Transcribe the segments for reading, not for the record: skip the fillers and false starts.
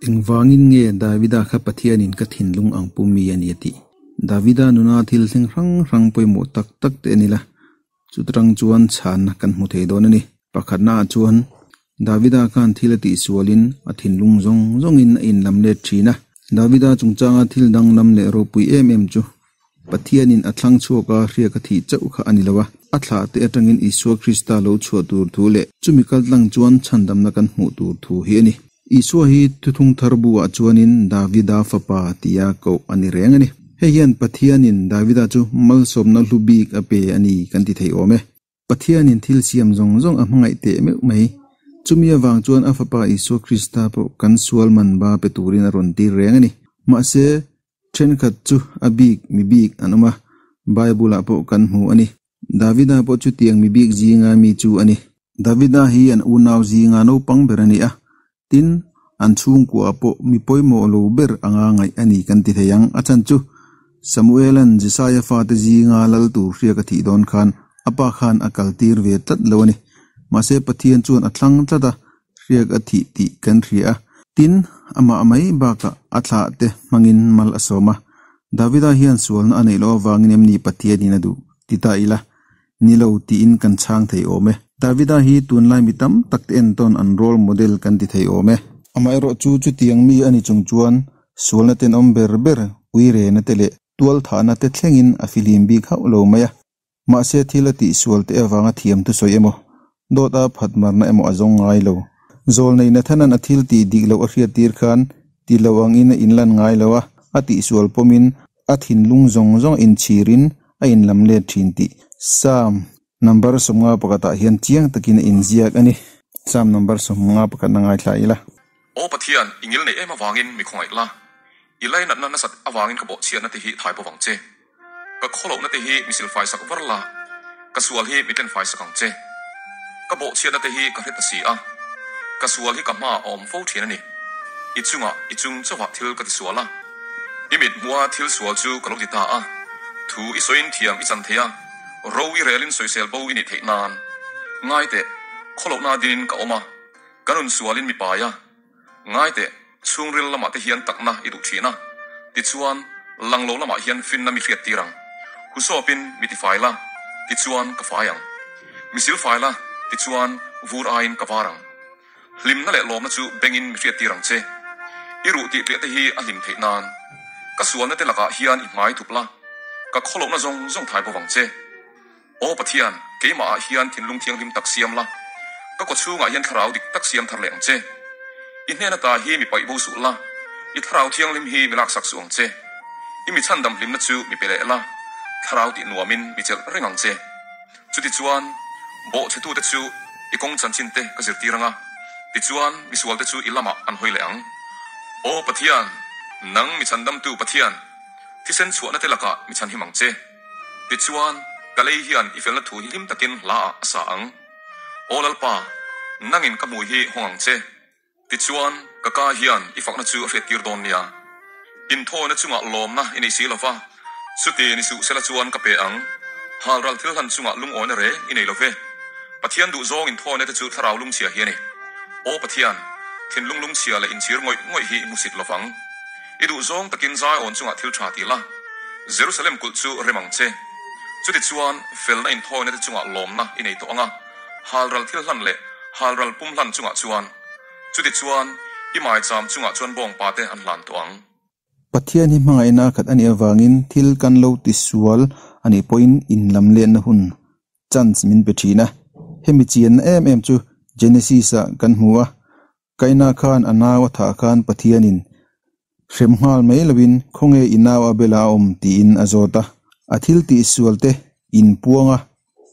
Engvangin nge Davida kha Pathianin ka thinlung ang pu mi a ni a tih? Davida nuna thil thleng hrang hrang pawimawh tak tak te a ni la, chutarang chuan chhanna kan hmu thei dawn a ni. Pakhatnaah chuan Davida khan thil a tihsualin a thinlung zawng zawngin a inlam let thin a. Davida chungchanga thil danglam leh ropui em em chu Pathianin a thlang chhuak a, hriak a thih chauh kha a ni lo a, a thlah te atangin Isua Krista lo chhuah tur thu leh chumi kaltlang chuan chhandamna kan hmuh tur thu hi a ni. Isua hi Thuthung Thar bu-ah chuanin Davida fapa tia koh a ni reng a ni. Hei hian Pathianin Davida chu malsawmna hlu bik a pe a ni kan ti thei awm e. Pathianin thil siam zawng zawng a hmangaih teh meuh mai. Chumi avang chuan a Fapa Isua Krista pawh kan sual man ba pe turin a rawn tir reng a ni. Mahse, thenkhat chu a bik mi bik an awm a, Bible-ah pawh kan hmu a ni. Davida pawh chutiang mi bik zinga mi chu a ni. Davida hi an unau zinga naupang ber a ni a, tin, an chhungkua pawh mi pawimawh lo ber anga ngaih a ni kan ti thei ang. A chhan chu Samuela'n Jesaia fate zinga lal tur hriak a thih dawn khan a pa khan a kaltir ve tlat lo a ni. Mahse Pathian chuan a thlang tlat a, hriak a thih tih kan hria a. Tin, amah mai bakah a thlah te hmangin mal a sawm a. Davida hian sualna a neih loh avangin em ni Pathianin a duh? Ti ta ila. Ni lo tiin kan chhang thei awm e. Davida hi tunlai mi tam tak te entawn an role model kan ti thei awm e. Amaherawh chu chutiang mi a ni chung chuan sualna tenawm ber ber, uirena te leh tualthahna te thlengin a fihlim bik hauh lo mai a. Mahse thil a tihsual te avanga thiam thusawi emaw, dawt a phatmarna emaw a zawng ngai lo. Zawlnei Nathanan a thil tih dik loh a hriattir khan ti lo angin a inlan ngai lo a, a tihsual pawmin a thinlung zawng zawng inchhirin a inlam let thin tih Psalm number 50 pakhatah hian chiang takin a inziak a ni. Psalm number 50 pakhatna ngaithla ila. Aw Pathian, i ngil nei em avangin mi khawngaih la, i lainatna nasat avangin ka bawhchhiatna te hi thai bawk ang che. Ka khawlohna te hi mi silfai sak var la, ka sual hi mi tlenfai sak ang che. Ka bawhchhiatna te hi ka hre ta si a, ka sual hi ka hmaah a awm fo thin a ni. I chungah i chung chauhah thil ka tisual a, i mit hmuha thil sual chu ka lo ti ta a. Thu i sawiin thiam i chan thei a, ro i relin sawisel bo i nih theih nan. Ngai teh, khawlohna dinin ka awm a, ka nun sualin mi pai a. Ngai teh, chhungril lamah te hian takna i duh thin a, tichuan lang lo lamah hian finna mi hriat tir ang. Husawpin mi tifai la, tichuan ka fai ang. Mi silfai la, tichuan vur aiin ka var ang. Hlimna leh lawmna chu bengin mi hriat tir ang che. I ruh tih tliah te hi a hlim theih nan. Ka sualna te lakah hian i hmai thup la, ka khawlohna zawng zawng thai bawk ang che. Aw Pathian, keimahah hian thinlung thianghlim tak siam la, ka kawchhungah hian thlarau dik tak siam thar leh ang che. I hnena ta hi mi paih bo suh la, i thlarau thianghlim hi mi laksak suh ang che. I mi chhandam hlimna chu mi pe leh la, thlarau tih nuamin mi chelh reng ang che. Chutichuan, bawhchhetute chu i kawng chanchin te ka zirtir ang a, tichuan misualte chu i lamah an hawi leh ang. Aw Pathian, nang mi chhandamtu Pathian, thisen chhuahna te lakah mi chhanhim ang che. Tichuan, ka lei hian i felna thu hi hlim takin hla ah a sa ang. Aw Lalpa, nangin ka hmui hi hawng ang che. Tichuan, ka ka hian i fakna chu a hriattir dawn nia. Inthawina chungah lawmna i nei si lo va, chuti ni suh sela chuan ka pe ang. Halral thil hlan chungah lungawina reng i nei lo ve. Pathian duhzawng inthawina te chu thlarau lungchhia hi a ni. Aw Pathian, thinlung lungchhia leh inchhir ngawih ngawih hi i hmusit lo vang. I duhzawng takin Zion chungah thil tha ti la, Jerusalem kulh chu rem ang che. Chutichuan, felna inthawina te chungah lawmna i nei tawh ang a, halral thil hlan leh halral pum hlan chungah chuan. Chutichuan, i maicham chungah chuan bawngpa te an hlan tawh ang. Pathian hi hmangaihna a khat a nih avangin thil kan lo tisual a nih pawhin inlamlenna hun chance min pe thin a. Hemi chianna em em chu Genesis-ah kan hmu a, Kaina khan a nau a thah khan Pathianin hrem nghal mai loin khawnge i nau a bela a awm tiin a zawt a. A thil tihsual te inpuang a,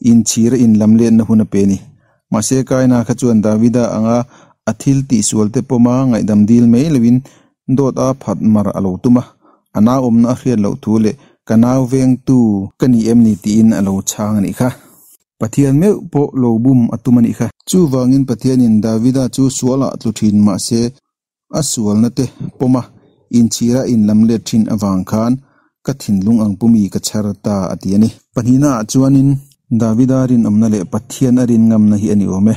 inchhir a inlamletna hun a pe ni. Mahse Kaina kha chuan Davida anga a thil tihsual te pawma ngaihdam dil mai loin dawt a phat mar a lo tum a. A nau awmna a hriat loh thu leh ka nau vengtu ka ni em ni tiin a lo chhang a nih kha. Pathian meuh pawh lo bum a tum a nih kha. Chuvangin Pathianin Davida chu sualah tlu thin mahse a sualna te pawm a, inchhira inlam let thin avang khan ka thinlung ang pumi ka chhar ta a ti a ni. Pahnihnaah chuanin Davida rinawmna leh Pathian a rin ngamna hi a ni awm e.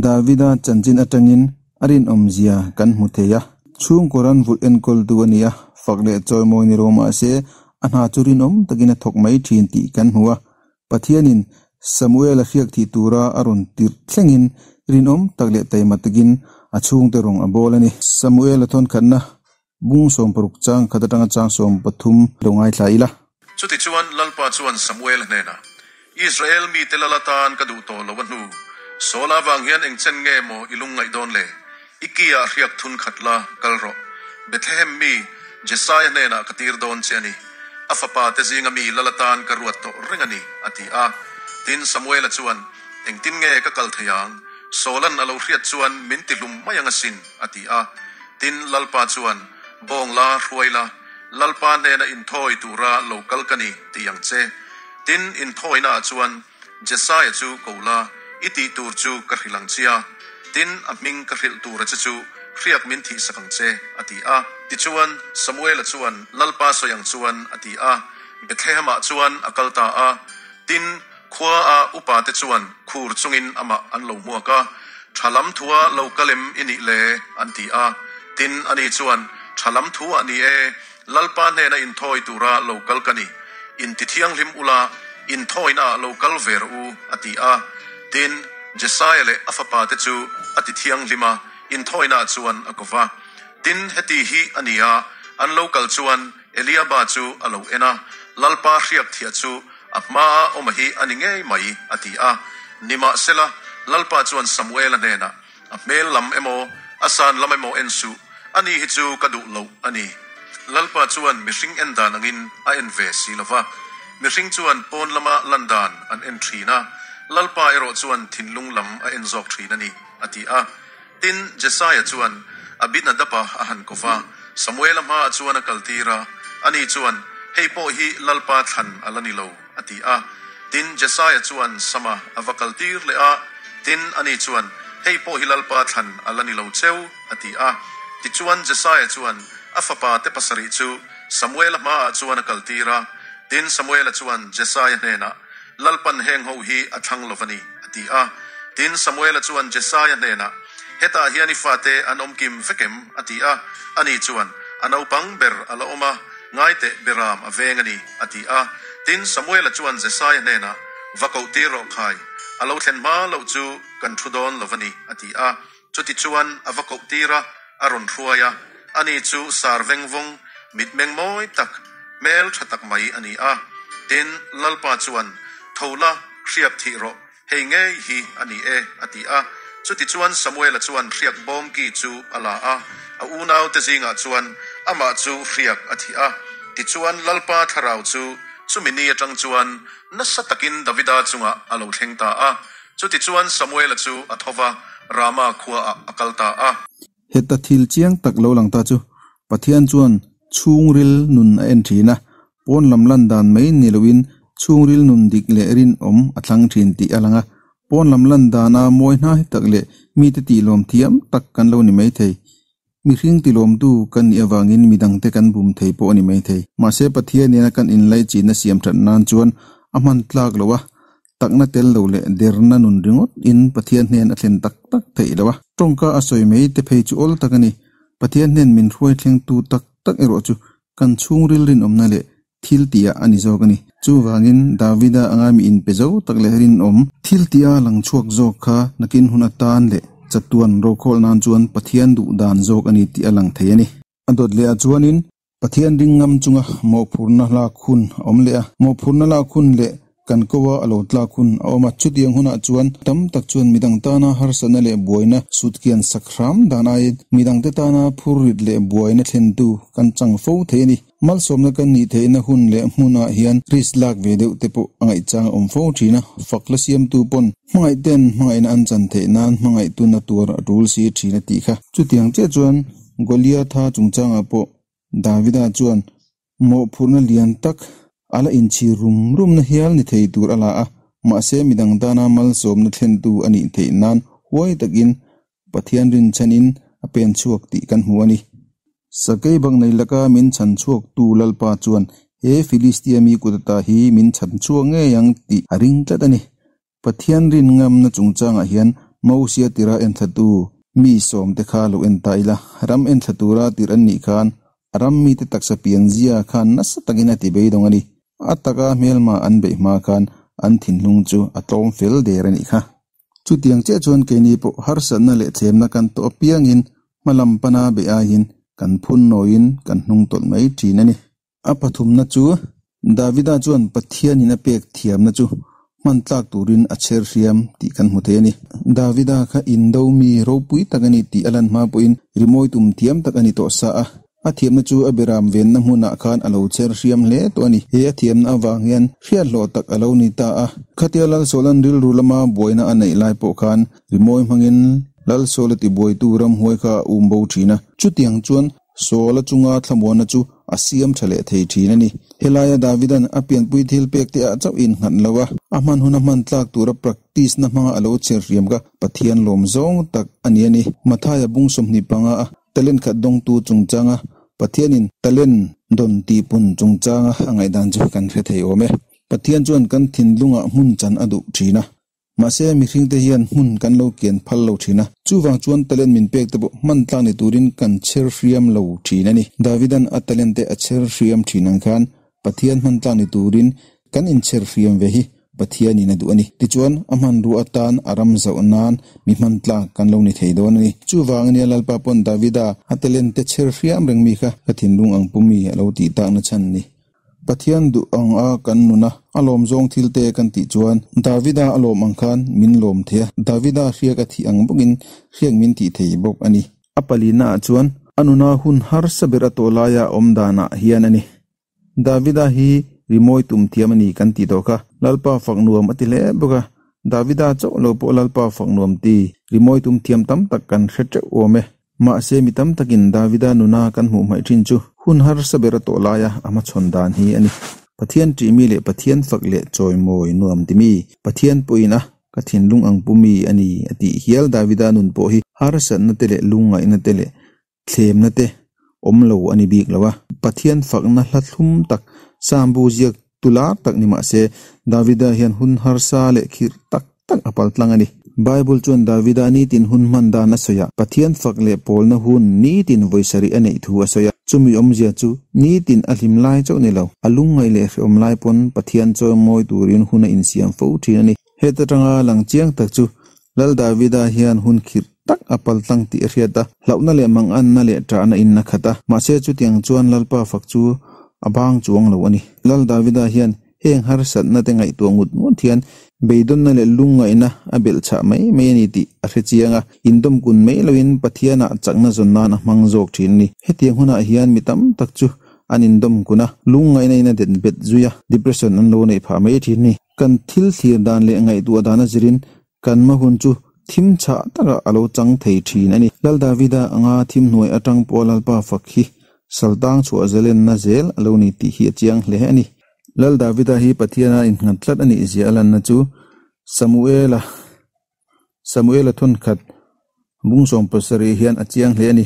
Davida chanchin atangin a rinawmzia kan hmu thei a. Chhungkaw ran vulh enkawltu a ni a, fak leh chawimawi ni lo mah se a hna chu rinawm takin a thawk mai thin tih kan hmu a. Pathianin Samuel-a hriak thih tura a rawn tirh thlengin rinawm tak leh taima takin a chhungte rawng a bawl a ni. Samuel-a thawnkhatna bung 60 chang khat atanga chang 13 lo ngaithla ila. Chutichuan Lalpa chuan Samuel hnenah, Israel mite lal atan ka duh tawh lo a hnu, Saul avang hian eng chen nge maw i lungngaih dawn le? I ki-ah hriak thun khat la, kal rawh. Bethlehem mi Jesaia hnenah ka tir dawn che a ni. A fapa te zinga mi lal atan ka ruat tawh reng a ni, a ti a. Tin, Samuela chuan, Engtin nge ka kal thei ang? Saul-an a lo hriat chuan min tihlum mai ang asin, a ti a. Tin, Lalpa chuan, Bawng la, hruai la. Lalpa hnena inthawi tura lo kal ka ni tih ang che. Tin, inthawinaah chuan Jesaia chu ko la, i tih tur chu ka hrilh ang che a, tin, a hming ka hrilh tura che chu hriak min thihsak ang che, a ti a. Tichuan, Samuela chuan Lalpa sawi ang chuan a ti a, Bethlehem-ah chuan a kal ta a. Tin, khua a upate chuan khur chungin amah an lo hmuak a, Tha lam thua lo kal em i nih le? an ti a. Tin, ani chuan, Tha lam thu ah ni e, Lalpa hnena inthawi tura lo kal ka ni. Inti thianghlim ula, inthawina ah lo kal ve rawh u, a ti a. Tin, Jesaia leh a fapate chu a ti thianghlim a, inthawina ah chuan a ko va. Tin, heti hi a ni a, an lo kal chuan Eliaba chu a lo en a, Lalpa hriak thiah chu A hmaa awm a hi a ni ngei mai, a ti a. Nimahsela, Lalpa chuan Samuela hnenah, A hmel lam emaw, a san lam emaw en suh, ani hi chu ka duh loh a ni. Lalpa chuan mihring en dan angin a en ve si lo va. Mihring chuan pawn lama lan dan an en thin a, Lalpa erawh chuan thinlung lam a en zawk thin a ni, a ti a. Tin, Jesaia chuan Abinadaba a han ko va, Samuela hmaah chuan a kaltir a, ani chuan, Hei pawh hi Lalpa thlan a la ni lo, a ti a. Tin, Jesaia chuan Sama a va kaltir leh a, tin, ani chuan, Hei pawh hi Lalpa thlan a la ni lo cheu, a ti a. Tichuan, Jesaia chuan a fapa te pasarih chu Samuela hmaah chuan a kaltir a, tin, Samuela chuan Jesaia hnenah, Lalpan heng ho hi a thlang lo va ni, a ti a. Tin, Samuela chuan Jesaia hnenah, Hetah hian i fate an awm kim vek em? a ti a. Ani chuan, A naupang ber a la awm a, ngaiteh Beram a veng a ni, a ti a. Tin, Samuela chuan Jesaia hnenah, Va koh tir rawh khai, a lo thlen hma loh chu kan thu dawn lo va ni, a ti a. Chutichuan a va koh tir a, a rawn hruai a. Ani chu sar veng vawng, mitmeng mawi tak, hmel tha tak mai a ni a. Tin, Lalpa chuan, Tho la, hriak thih rawh, hei ngei hi a ni e, a ti a. Chutichuan Samuela chuan hriak bawm ki chu a la a, a unaute zingah chuan amah chu hriak a thih a. Tichuan Lalpa thlarau chu chumi ni atang chuan nasa takin Davida chungah a lo thleng ta a. Chutichuan Samuela chu a tho va, Rama khuaah a kal ta a. Heta thil chiang tak lo lang ta chu Pathian chuan chhungril nun a en thin a, pawn lam lan dan mai ni loin chhungril nun dik leh rinawm a thlang thin tih a lang a. Pawn lam lan dana mawi hnai tak leh mite tihlawm thiam tak kan lo ni mai thei. Mihring tilawmtu kan nih avangin midangte kan bum thei pawh a ni mai thei. Mahse Pathian nena kan inlaichinna siam that nan chuan a hman tlak lo a, Takna tel lo leh derna nun ringawt in Pathian hnen a thlen tak tak theih lo a. Tawngka a sawi mai te phei chu awl tak a ni. Pathian hnen min hruai thleng tu tak tak erawh chu kan chhungril rinawmna leh thil tih ah a ni zawk a ni. Chuvangin Davida anga mi inpe zo tak leh rinawm thil tih a lang chhuak zawk kha nakin hun atan leh chatuan rokhawlh nan chuan Pathian duh dan zawk a ni tih a lang thei a ni. A dawt leh ah chuanin Pathian ring ngam chunga mawhphurhna lak hun a awm leh a, mawhphurhna lak hun leh kan ko a a lo tlak hun a awm a. Chutiang hunah chuan tam tak chuan midang tana harsatna leh buaina sutkian sak hram dan aiin midangte tana phurrit leh buaina thlentu kan chang fo thei a ni. Malsawmna kan nih theihna hun leh hmunah hian risk lak ve deuh te pawh a ngaihchang a awm fo thin a, fak la siamtu pawn hmangaihten hmangaihna an chan theih nan hmangaihtuna tuar a tul si thin a tih kha. Chutiang chiah chuan Goliatha chungchangah pawh Davida chuan mawhphurhna lian tak a la inchhir rum rumna hial ni thei tur a la a, mahse midang tana malsawmna thlentu a nih theih nan huai takin Pathian rinchhanin a pen chhuak tih kan hmu a ni. Sakei bak nei laka min chhan chhuaktu Lalpa chuan he Filistia mi kut ata hi min chhan chhuak ngei ang tih a ring tlat a ni. Pathian rin ngamna chungchangah hian Mosia tira enthlatu Mi sawmte kha lo en ta ila, ram enthla tura tirh an nih khan a ram mite taksa pianzia khan nasa takin a ti beidawng a ni. A taka hmelma an beih hma khan an thinlung chu a tlawm fel der a nih kha. Chutiang chiah chuan keini pawh harsatna leh thlemna kan tawh apiangin hmalam pana beih aiin kan phun nawiin kan hnung tawlh mai thin a ni. A pathumna chu Davida chuan Pathianin a pek thiamna chu hman tlak turin a chher hriam tih kan hmu thei a ni. Davida kha indo mi ropui tak a ni tih a lan hma pawhin rimawi tum thiam tak a ni tawh sa a. A thiamna chu a beram venna hmunah khan a lo chher hriam hle tawh a ni. He a thiamna avang hian hriathlawh tak a lo ni ta a. Khatia Lalsawla'n rilru lama buaina a neih lai pawh khan rimawi hmangin Lalsawla tibuaitu ramhuai kha a um bo thin a. Chutiang chuan Saul-a chunga thlamuanna chu a siam tha leh thei thin a ni. Helaia Davida'n a pianpui thil pek te ah chauh innghat lo a, a hman huna hman tlak tura practice na hmanga a lo chher hriam kha Pathian lawm zawng tak a ni a ni. Mathaia bung 25 a talent khat dawngtu chungchanga Pathianin talent dawn tihpun chungchanga a ngaihdan chu kan hre thei awm e. Pathian chuan kan thinlungah hmun chan a duh thin a. Mahse, mihringte hian hmun kan lo kian phal lo thin a, chuvang chuan talent min pek te pawh hman tlak ni turin kan chher hriam lo thin a ni. Davida'n a talent te a chher hriam thin ang khan Pathian hman tlak ni turin kan inchher hriam ve hi Pathianin a duh a ni. Tichuan, a hmanrua atan a ram zauh nan mi hman tlak kan lo ni thei dawn a ni. Chuvang ania Lalpa pawn Davida a talent te chher hriam reng mi kha ka thinlung ang pumi a lo tih takna chhan ni. Pathian duh ang a kan nun a, a lawm zawng thil te kan tih chuan Davida a lawm ang khan min lawm thei a, Davida hriak a thih ang bawkin hriak min tih thei bawk a ni. A palina ah chuan a nuna hun harsa ber a tawh laia a awm danah hian a ni. Davida hi rimawi tum thiam a ni kan tih tawh kha Lalpa fak nuam a ti hle bawk a, Davida chauh lo pawh Lalpa fak nuam ti rimawi tum thiam tam tak kan hre teuh awm e. Mahse, mi tam takin Davida nuna kan hmuh hmaih thin chu hun harsa ber a tawh laia a hmachhawn dan hi a ni. Pathian ṭihmi leh Pathian fak leh chawimawi nuam timi, Pathian pawhin a ka thinlung ang pumi a ni a tih hial Davida nun pawh hi harsatna te leh lungngaihna te leh thlemna te awm lo a ni bik lo a. Pathian fakna hla thlum tak Sambu ziak tu lar tak ni mahse, Davida hian hun harsa leh khirh tak tak a pal tlang a ni. Bible chuan Davida nitin hun hman dan a sawi a, Pathian fak leh pawlna hun nitin vawi sarih a neih thu a sawi a. Chumi awmzia chu nitin a hlim lai chauh ni lo, a lungngaih leh hrehawm lai pawn Pathian chawi mawi turin hun a insiam fo thin a ni. Heta tanga lang chiang tak chu Lal Davida hian hun khirh tak a pal tlang tih a hriat a, hlauhna leh manganna leh ṭahna in a khat a. Mahse chutiang chuan Lalpa fak chu a bang chuang lo a ni. Lal Davida hian Heng harsatna te ngaihtuah ngut ngut hian beidawnna leh lungngaihna a belh chhah mai mai a ni tih a hre chiang a, indawm kun mai loin Pathianah chakna zawn nan a hmang zawk thin a ni. Hetiang hunah hian mi tam tak chu an indawm kun a, lungngaihna in a det bet zui a, depression an lo neih phah mai thin a ni. Kan thil thlir dan leh ngaihtuah dan a zirin kan hma hun chu thim chhah takah a lo chang thei thin a ni. Lal Davida anga thim hnuai atang pawh Lalpa fak hi saltang chhuah zalenna zel a lo ni tih hi a chiang hle a ni. Lal Davida hi Pathiana innghat tlat a nih zia a lanna chu Samuela Samuela thawnkhat bung 70 hian a chiang hle a ni.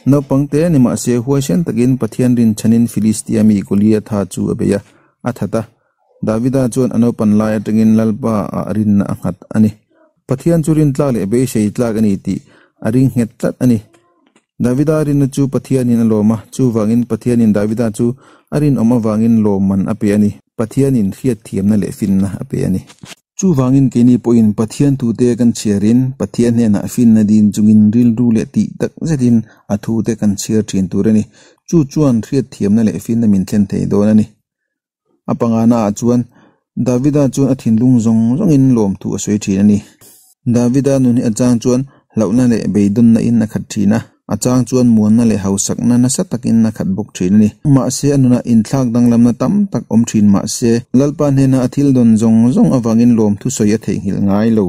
Naupang te ni mahse huaisen takin Pathian rinchhanin Filistia mi Goliatha chu a bei a, a that a. Davida chuan a naupan lai atangin Lalpa ah rinna a nghat a ni. Pathian chu rintlak leh beisei tlak a ni tih a ring nghet tlat a ni. Davida rinna chu Pathianin a lawm a, chuvangin Pathianin Davida chu a rinawm avangin lawmman a pe a ni. Pathianin hriatthiamna leh finna a pe a ni. Chuvangin keini pawhin Pathian thute kan chhiarin, Pathian hnenah finna din chungin rilru leh tih tak zetin a thute kan chhiar thin tur a ni. Chu chuan hriatthiamna leh finna min thlen thei dawn a ni. A pangana ah chuan Davida chuan a thinlung zawng zawngin lawmthu a sawi thin a ni. Davida nun hi a chang chuan hlauhna leh beidawnna in a khat thin a, a chang chuan muanna leh hausakna nasa takin a khat bawk thin a ni. Mahse a nunah inthlak danglamna tam tak awm thin mahse Lalpa hnena a thil dawn zawng zawng avangin lawmthu sawi a theihnghilh ngai lo.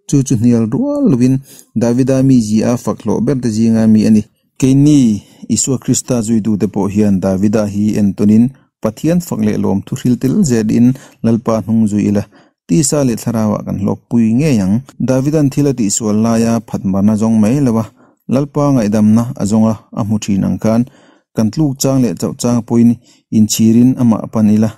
Chu chu hnial rual lovin Davida mi zia fak hlawh ber te zinga mi a ni. Keini, Isua Krista zuitute pawh hian Davida hi entawnin Pathian fak leh lawmthu hril tel zetin Lalpa hnung zui ila, tisa leh thlarauah kan hlawkpui ngei ang. Davida'n thil a tihsual laia phatmarna zawng mai lo a, Lalpa ngaihdamna a zawng a, a hmu thin ang khan kan tluk chang leh chauh chang pawhin inchhirin amah pan ila,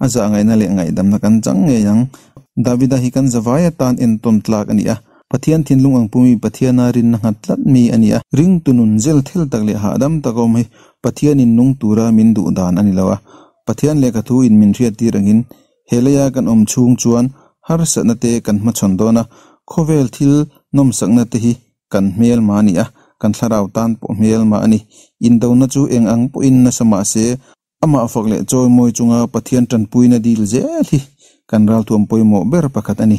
a zah ngaihna leh ngaihdamna kan chang ngei ang. Davida hi kan zavai atan entawn tlak a ni a. Pathian thinlung ang pumi Pathiana rinna nghat tlat mi a ni a. Ringtu nun zel thil tak leh hahdam tak a awm hi Pathianin nung tura min duh dan a ni lo a. Pathian lehkha thu in min hriattir angin he leia kan awm chhung chuan harsatna te kan hmachhawn dawn a, khawvel thil nawmsakna te hi kan hmel mah a ni a, kan thlarau tan pawh hmel mah a ni. Indona chu eng ang pawhin nasa mah se, amah fak leh chawimawi chunga Pathian tanpuina dil zel hi kan ralthuam pawimawh ber pakhat a ni.